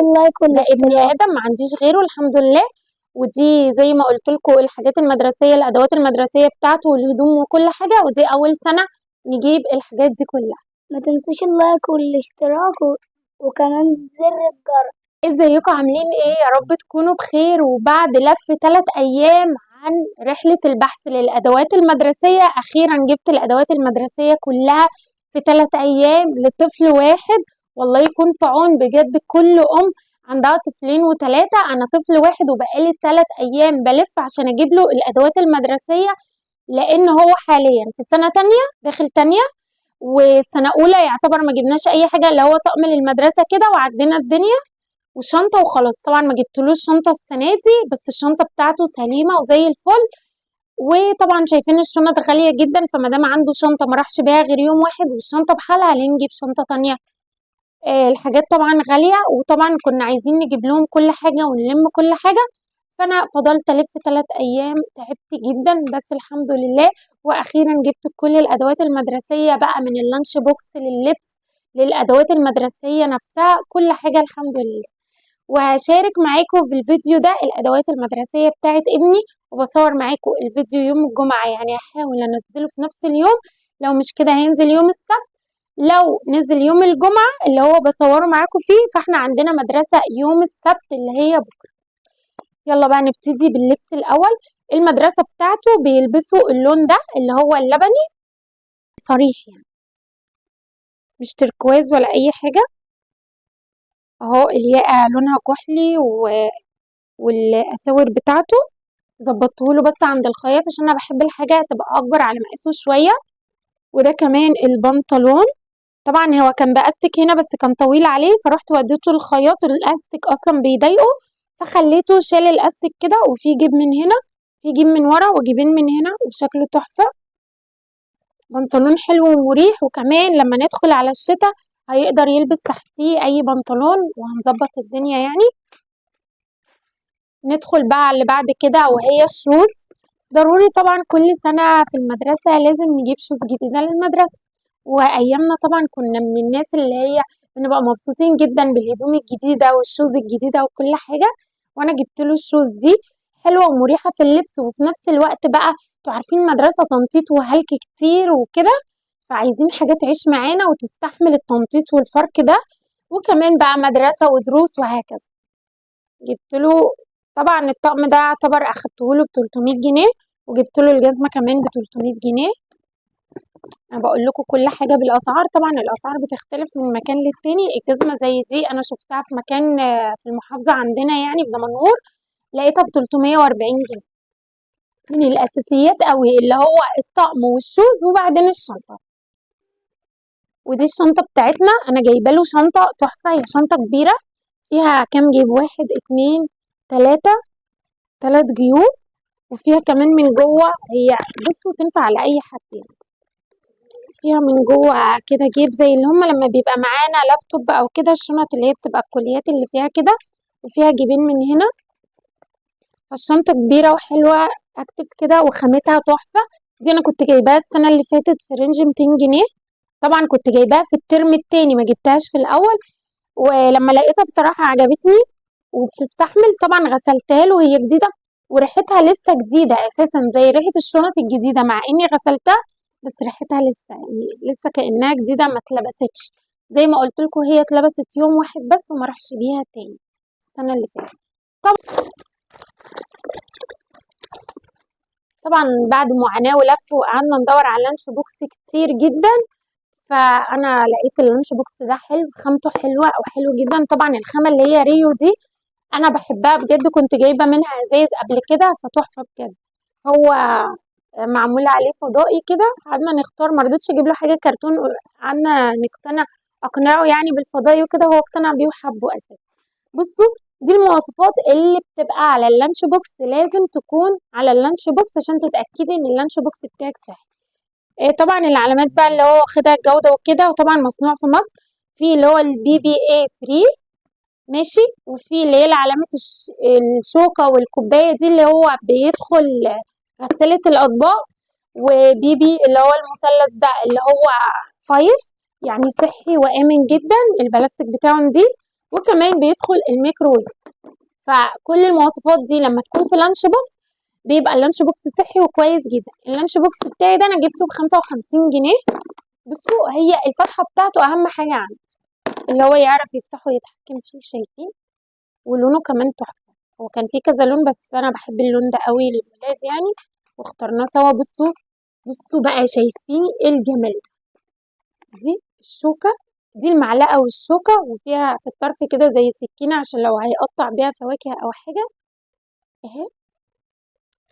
ال like ده ابني والاشتراك. آدم، ما عنديش غيره الحمد لله. ودي زي ما قلت لكم الحاجات المدرسية، الأدوات المدرسية بتاعته والهدوم وكل حاجة. ودي أول سنة نجيب الحاجات دي كلها. ما تنسوش ال like والاشتراك وكمان زر الجرس. ازيكم عاملين ايه؟ يا رب تكونوا بخير. وبعد لف 3 ايام عن رحلة البحث للأدوات المدرسية، أخيرا جبت الأدوات المدرسية كلها في 3 أيام لطفل واحد. والله يكون في عون بجد كل أم عندها طفلين و3. أنا طفل واحد وبقالي 3 أيام بلف عشان أجيب له الأدوات المدرسية، لأن هو حاليا في سنة تانية، داخل تانية، وسنة أولى يعتبر ما جبناش أي حاجة، اللي هو طقم للمدرسة كده وعدينا الدنيا وشنطة وخلاص. طبعا ما جبتلوش شنطة السنة دي، بس الشنطة بتاعته سليمة وزي الفل. وطبعا شايفين الشنط غالية جدا، فما دام عنده شنطة ما راحش بيها غير يوم واحد والشنطة بحالها، ليه نجيب شنطة تانية؟ الحاجات طبعا غالية، وطبعا كنا عايزين نجيب لهم كل حاجة ونلم كل حاجة. فأنا فضلت ألف 3 أيام، تعبت جدا، بس الحمد لله وأخيرا جبت كل الأدوات المدرسية بقى، من ال lunch box لللبس للأدوات المدرسية نفسها، كل حاجة الحمد لله. وهشارك معاكم في الفيديو ده الأدوات المدرسية بتاعت ابني، وبصور معاكم الفيديو يوم الجمعة، يعني هحاول أنزله في نفس اليوم، لو مش كده هينزل يوم السبت. لو نزل يوم الجمعة اللي هو بصوره معاكم فيه، فاحنا عندنا مدرسة يوم السبت اللي هي بكرة. يلا بقى نبتدي باللبس الأول. المدرسة بتاعته بيلبسوا اللون ده اللي هو اللبني صريح، يعني مش تركواز ولا أي حاجة. اهو الياقة لونها كحلي والأساور بتاعته ظبطته له بس عند الخياط عشان انا بحب الحاجة تبقى اكبر على مقاسه شوية. وده كمان البنطلون، طبعا هو كان بأستك هنا بس كان طويل عليه، فرحت وديته الخياط، الأستك اصلا بيضايقه فخليته شال الأستك كده، وفي جيب من هنا، في جيب من ورا، وجيبين من هنا، وشكله تحفة. بنطلون حلو ومريح، وكمان لما ندخل على الشتاء هيقدر يلبس تحتيه اي بنطلون وهنظبط الدنيا يعني. ندخل بقى على اللي بعد كده وهي ال shoes. ضروري طبعا كل سنة في المدرسة لازم نجيب shoes جديدة للمدرسة، وأيامنا طبعا كنا من الناس اللي هي بنبقى مبسوطين جدا بالهدوم الجديدة وال shoes الجديدة وكل حاجة. وأنا جبت له ال shoes دي، حلوة ومريحة في اللبس، وفي نفس الوقت بقى انتوا عارفين مدرسة تنطيط وهلك كتير وكده، فعايزين حاجة تعيش معانا وتستحمل التنطيط والفرق ده، وكمان بقى مدرسة ودروس وهكذا. جبت له طبعا الطقم ده اعتبر اخدته له ب 300 جنيه، وجبت له الجزمة كمان ب 300 جنيه. انا بقول لكم كل حاجة بالاسعار، طبعا الاسعار بتختلف من مكان للتاني. الجزمة زي دي انا شفتها في مكان، في المحافظة عندنا يعني في دمنهور، لقيتها ب 340 جنيه. من الاساسيات قوي اللي هو الطقم وال shoes وبعدين الشنطة. ودي الشنطة بتاعتنا، انا جايبه له شنطة تحفة، هي شنطة كبيرة فيها كام جيب؟ 1 2 3، 3 جيوب، وفيها كمان من جوه، هي بصوا تنفع على اي حد يعني. فيها من جوه كده جيب زي اللي هما لما بيبقى معانا لابتوب او كده، الشنط اللي هي بتبقى الكليات اللي فيها كده، وفيها جيبين من هنا. فالشنطة كبيرة وحلوة active كده، وخامتها تحفة. دي انا كنت جايباها السنة اللي فاتت في range 200 جنيه، طبعا كنت جايباها في الترم التاني ما جبتهاش في الاول، ولما لقيتها بصراحة عجبتني وبتستحمل. طبعا غسلتها له وهي جديدة، وريحتها لسه جديدة اساسا زي ريحة الشنط الجديدة، مع اني غسلتها بس ريحتها لسه يعني لسه كأنها جديدة ما اتلبستش. زي ما قلت لكم هي اتلبست يوم واحد بس وما راحش بيها تاني السنة اللي فاتت. طبعا بعد معاناة ولف وقعدنا ندور على lunch box كتير جدا، فأنا لقيت ال lunch box ده حلو، خامته حلوة أو حلو جدا. طبعا الخامة اللي هي ريو دي أنا بحبها بجد، كنت جايبة منها ازايز قبل كده فتحفة بجد. هو معمول عليه فضائي كده، قعدنا نختار، ما رضيتش اجيب له حاجة كرتون، قعدنا نقتنع، اقنعه يعني بالفضائي وكده، هو اقتنع بيه وحبه اساسا. بصوا دي المواصفات اللي بتبقى على ال lunch box، لازم تكون على ال lunch box عشان تتاكدي ان ال lunch box بتاعك صحي. طبعا العلامات بقى اللي هو واخدها الجوده وكده، وطبعا مصنوع في مصر، في اللي هو ال BPA free ماشي، وفي اللي هي علامه الشوكه والكوبايه دي اللي هو بيدخل غسالة الأطباق، و PP اللي هو المثلث ده اللي هو 5 يعني صحي وآمن جدا، البلاستيك بتاعه نضيف. وكمان بيدخل الميكروويف. فكل المواصفات دي لما تكون في lunch box بيبقى ال lunch box صحي وكويس جدا. ال lunch box بتاعي ده انا جبته ب55 جنيه. بصوا هي الفتحة بتاعته اهم حاجة عندي، اللي هو يعرف يفتحه ويتحكم فيه، شايفين؟ ولونه كمان تحفة. هو كان فيه كذا لون بس انا بحب اللون ده قوي للولاد يعني، واخترناه سوا. بصوا بصوا بقى، شايفين ايه الجمال ده؟ دي الشوكة، دي المعلقة والشوكة، وفيها في الطرف كده زي سكينة عشان لو هيقطع بيها فواكه او حاجة اهي.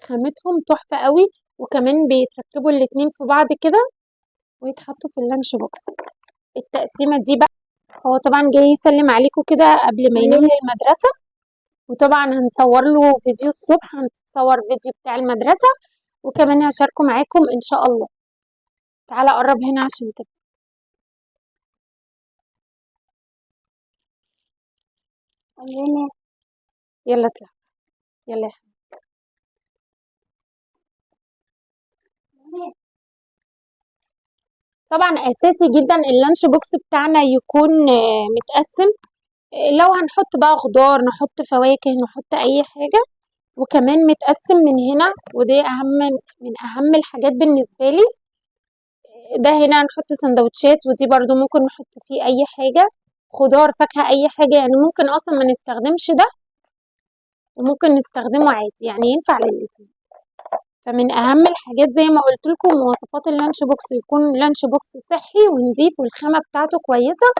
خامتهم تحفة قوي، وكمان بيتركبوا الاتنين في بعض كده ويتحطوا في ال lunch box. التقسيمة دي بقى، هو طبعا جاي يسلم عليكم كده قبل ما ينام للمدرسة، وطبعا هنصور له فيديو الصبح، هنصور فيديو بتاع المدرسة، وكمان هشاركه معاكم ان شاء الله. تعالى قرب هنا عشان تبقى. يلا اطلع، يلا يا حبيبي. طبعا اساسي جدا ال lunch box بتاعنا يكون متقسم، لو هنحط بقى خضار، نحط فواكه، نحط اي حاجة، وكمان متقسم من هنا، ودي من اهم الحاجات بالنسبة لي. ده هنا هنحط سندوتشات، ودي برضو ممكن نحط فيه اي حاجة، خضار، فاكهة، اي حاجة، يعني ممكن اصلا ما نستخدمش ده وممكن نستخدمه عادي، يعني ينفع للاتنين. فمن اهم الحاجات زي ما قلت لكم مواصفات ال lunch box، يكون lunch box صحي ونظيف والخامة بتاعته كويسة،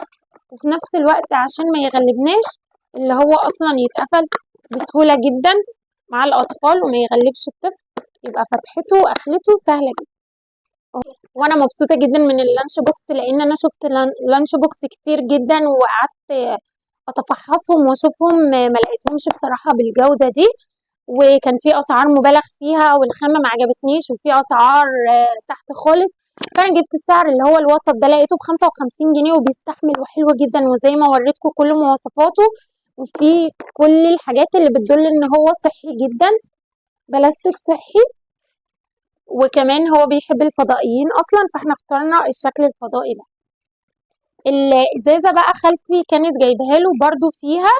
وفي نفس الوقت عشان ما يغلبناش اللي هو اصلا يتقفل بسهولة جدا مع الاطفال وما يغلبش الطفل، يبقى فتحته وقفلته سهلة جدا. وانا مبسوطة جدا من ال lunch box، لان انا شفت lunch box كتير جدا وقعدت اتفحصهم واشوفهم، ما لقيتهمش بصراحة بالجودة دي، وكان في اسعار مبالغ فيها والخامة ما عجبتنيش، وفي اسعار تحت خالص. فانا جبت السعر اللي هو الوسط ده، لقيته ب55 جنيه وبيستحمل وحلو جدا، وزي ما وريتكم كل مواصفاته وفي كل الحاجات اللي بتدل ان هو صحي جدا، بلاستيك صحي، وكمان هو بيحب الفضائيين اصلا، فاحنا اخترنا الشكل الفضائي ده. الازازه بقى خالتي كانت جايباها له برضو، فيها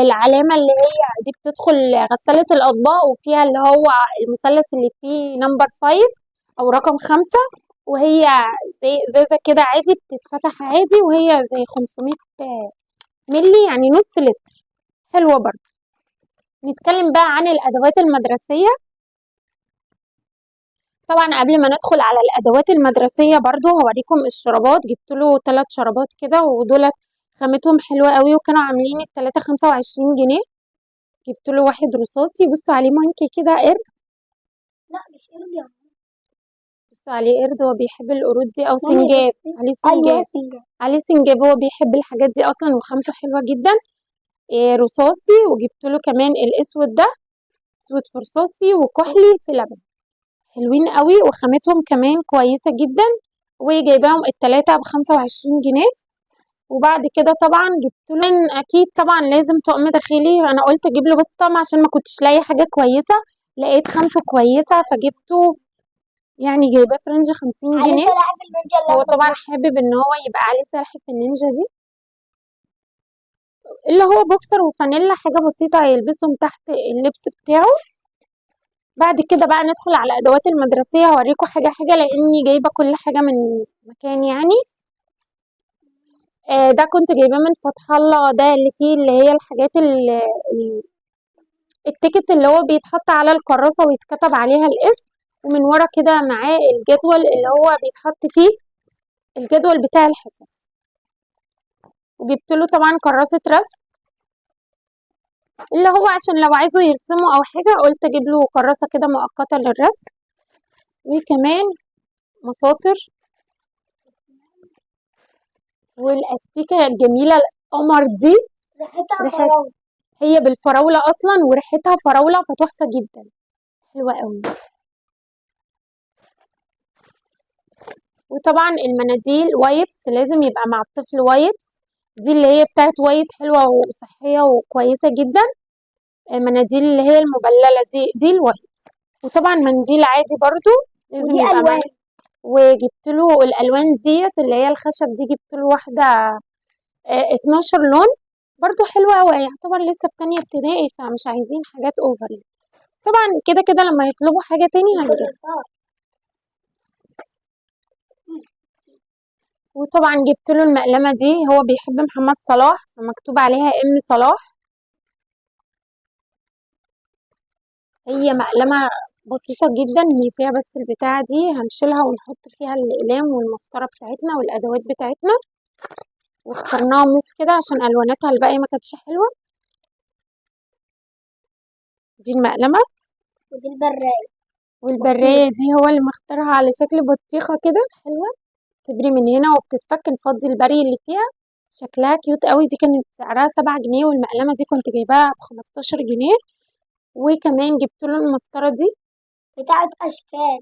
العلامه اللي هي دي بتدخل غساله الاطباق، وفيها اللي هو المثلث اللي فيه number 5 او رقم 5، وهي زي ازازه كده عادي بتتفتح عادي، وهي زي 500 ملي يعني نص لتر، حلوه برضو. نتكلم بقى عن الادوات المدرسيه. طبعا قبل ما ندخل على الادوات المدرسيه برضو هوريكم الشرابات. جبت له 3 شرابات كده، ودولت خامتهم حلوه قوي، وكانوا عاملين التلاتة 25 جنيه. جبت له واحد رصاصي، بصوا عليه monkey كده قرد. لا مش قرد يا ماما. بصوا عليه قرد، هو بيحب القرود دي، او مامي سنجاب. بصي. عليه ايوه سنجاب. سنجاب. عليه سنجاب، هو بيحب الحاجات دي اصلا، وخامته حلوه جدا. رصاصي، وجبت له كمان الاسود ده، اسود في رصاصي وكحلي في لبن، حلوين قوي وخامتهم كمان كويسه جدا، وجايباهم التلاتة ب25 جنيه. وبعد كده طبعا جبت له، اكيد طبعا لازم طقم داخلي، انا قلت اجيب له بس طقم عشان ما كنتش لاقي حاجه كويسه، لقيت خامته كويسه فجبته، يعني جايباه في range 50 عليه جنيه. سلاحف النينجا اللي هو أنا طبعا بسمعها. حابب ان هو يبقى عليه سلاحف النينجا دي، اللي هو بوكسر وفانيلا، حاجه بسيطه هيلبسهم تحت اللبس بتاعه. بعد كده بقى ندخل على الادوات المدرسيه، هوريكم حاجه حاجه لاني جايبه كل حاجه من مكان يعني. ده كنت جايباه من فتح الله، ده اللي فيه اللي هي الحاجات ال ticket اللي هو بيتحط على الكراسه ويتكتب عليها الاسم، ومن ورا كده معاه الجدول اللي هو بيتحط فيه الجدول بتاع الحصص. وجبت له طبعا كراسه رسم، اللي هو عشان لو عايزه يرسمه او حاجه، قلت اجيب له كراسه كده مؤقته للرسم. وكمان مساطر، والاستيكه الجميله القمر دي، ريحتها ريحتها فراولة. هي بالفراوله اصلا وريحتها فراوله، فتحفه جدا، حلوه قوي. وطبعا المناديل wipes، لازم يبقى مع الطفل wipes، دي اللي هي بتاعت وايت، حلوه وصحيه وكويسه جدا. المناديل اللي هي المبلله دي ال wipes. وطبعا منديل عادي برضو لازم ودي يبقى معاه. ألوان. وجبت له الالوان ديت اللي هي الخشب دي، جبت له واحده، 12 لون. برضو حلوة، هو يعتبر لسه في تانية ابتدائي فمش عايزين حاجات over يعني. طبعا كده كده لما يطلبوا حاجة تاني هنجيبها. الكراسات. وطبعا جبت له المقلمة دي، هو بيحب محمد صلاح فمكتوب عليها ام صلاح. هي مقلمة بسيطة جدا، هي فيها بس البتاعة دي هنشيلها ونحط فيها الأقلام والمسطرة بتاعتنا والأدوات بتاعتنا. واخترناها موف كده عشان ألواناتها الباقية ما كانتش حلوة. دي المقلمة. ودي البراية. والبراية دي هو اللي مختارها على شكل بطيخة كده، حلوة، تبري من هنا وبتتفك، نفضي البري اللي فيها، شكلها cute قوي. دي كانت سعرها 7 جنيه، والمقلمة دي كنت جايباها ب15 جنيه. وكمان جبت له المسطرة دي بتاعت أشكال،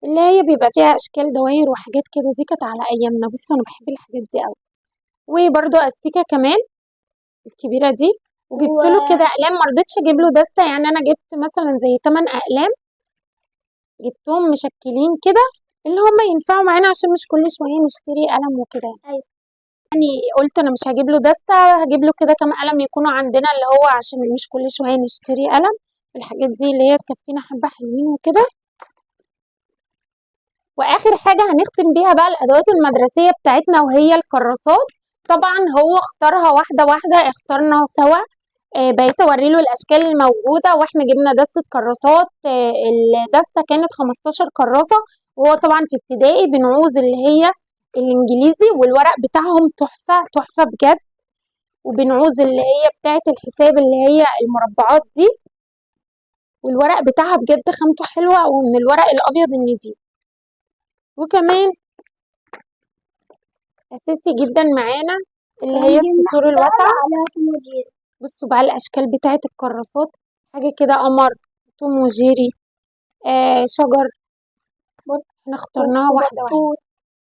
اللي هي بيبقى فيها أشكال دواير وحاجات كده، دي كانت على أيامنا. بصوا أنا بحب الحاجات دي قوي. وبرده أستيكة كمان الكبيرة دي. وجبت له كده أقلام، ما رضيتش أجيب له دستة، يعني أنا جبت مثلا زي 8 أقلام، جبتهم مشكلين كده اللي هم ينفعوا معانا عشان مش كل شوية نشتري قلم وكده. يعني قلت أنا مش هجيب له دستة، هجيب له كده كام قلم يكونوا عندنا، اللي هو عشان مش كل شوية نشتري قلم. الحاجات دي اللي هي تكفينا حبة حلوين وكده. وآخر حاجة هنختم بيها بقى الأدوات المدرسية بتاعتنا وهي الكراسات. طبعا هو اختارها واحدة واحدة، اخترنا سوا، بقيت اوري له الاشكال الموجودة، واحنا جبنا دستة كراسات. الدستة كانت 15 كراسة، وهو طبعا في ابتدائي بنعوز اللي هي الانجليزي، والورق بتاعهم تحفة تحفة بجد. وبنعوز اللي هي بتاعة الحساب اللي هي المربعات دي، والورق بتاعها بجد خامته حلوة، ومن الورق الابيض النضيف. وكمان اساسي جدا معانا اللي هي كمان جبنا السطور حصالة الواسعة. عليها توم وجيري. بصوا بقى الاشكال بتاعت الكراسات، حاجة كده قمر، توم وجيري، شجر. احنا اخترناها واحدة واحدة. وبطوط.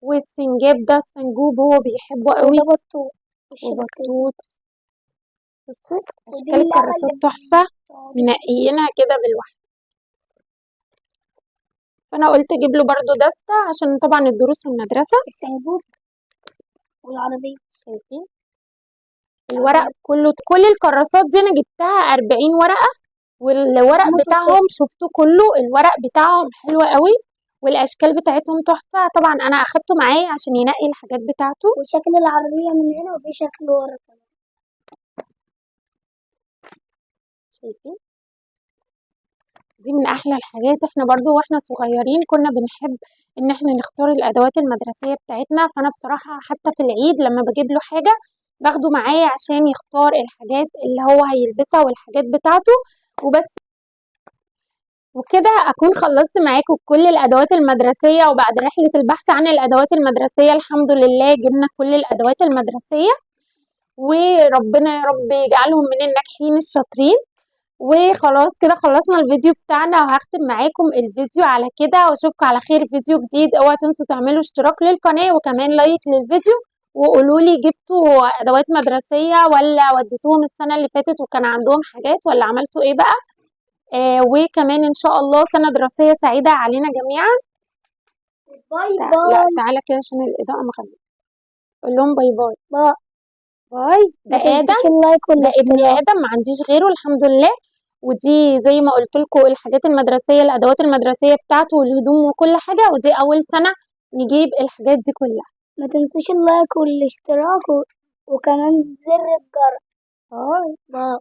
والسنجاب ده السنجوب هو بيحبه قوي. وده بطوط. والشبكية. وبطوط. بصوا ودي اشكال اللعبة الكراسات اللي تحفة، بتقعد. منقيينها كده بالواحدة. فانا قلت اجيب له برده دستة عشان طبعا الدروس والمدرسة. السنجوب والعربية. شايفين الورق كله، كل الكراسات دي انا جبتها 40 ورقة، والورق خامته بتاعهم صفر. شفتوه كله، الورق بتاعهم حلو قوي والاشكال بتاعتهم تحفة. طبعا انا اخدته معايا عشان ينقي الحاجات بتاعته. وشكل العربية من هنا وفي شكل ورا كمان. شايفين دي من احلى الحاجات. احنا برضو واحنا صغيرين كنا بنحب ان احنا نختار الادوات المدرسية بتاعتنا، فانا بصراحة حتى في العيد لما بجيب له حاجة باخده معايا عشان يختار الحاجات اللي هو هيلبسها والحاجات بتاعته وبس. وكده اكون خلصت معاكم كل الادوات المدرسية، وبعد رحلة البحث عن الادوات المدرسية الحمد لله جبنا كل الادوات المدرسية، وربنا يا رب يجعلهم من الناجحين الشاطرين. وخلاص كده خلصنا الفيديو بتاعنا، وهختم معاكم الفيديو على كده، واشوفكم على خير في فيديو جديد. اوعوا تنسوا تعملوا اشتراك للقناة وكمان لايك للفيديو، وقولوا لي جبتوا ادوات مدرسية ولا وديتوهم السنة اللي فاتت وكان عندهم حاجات، ولا عملتوا ايه بقى. وكمان ان شاء الله سنة دراسية سعيدة علينا جميعا. باي لا، باي. تعالى كده عشان الإضاءة مغمقة. قول لهم باي باي. باي. باي. ده ما تنسوش آدم. اللايك ده ابن والاشتراك. آدم، ما عنديش غيره الحمد لله. ودي زي ما قلت لكم الحاجات المدرسية، الأدوات المدرسية بتاعته والهدوم وكل حاجة، ودي أول سنة نجيب الحاجات دي كلها. ما تنسوش اللايك والاشتراك وكمان زر الجرس. باي. باي.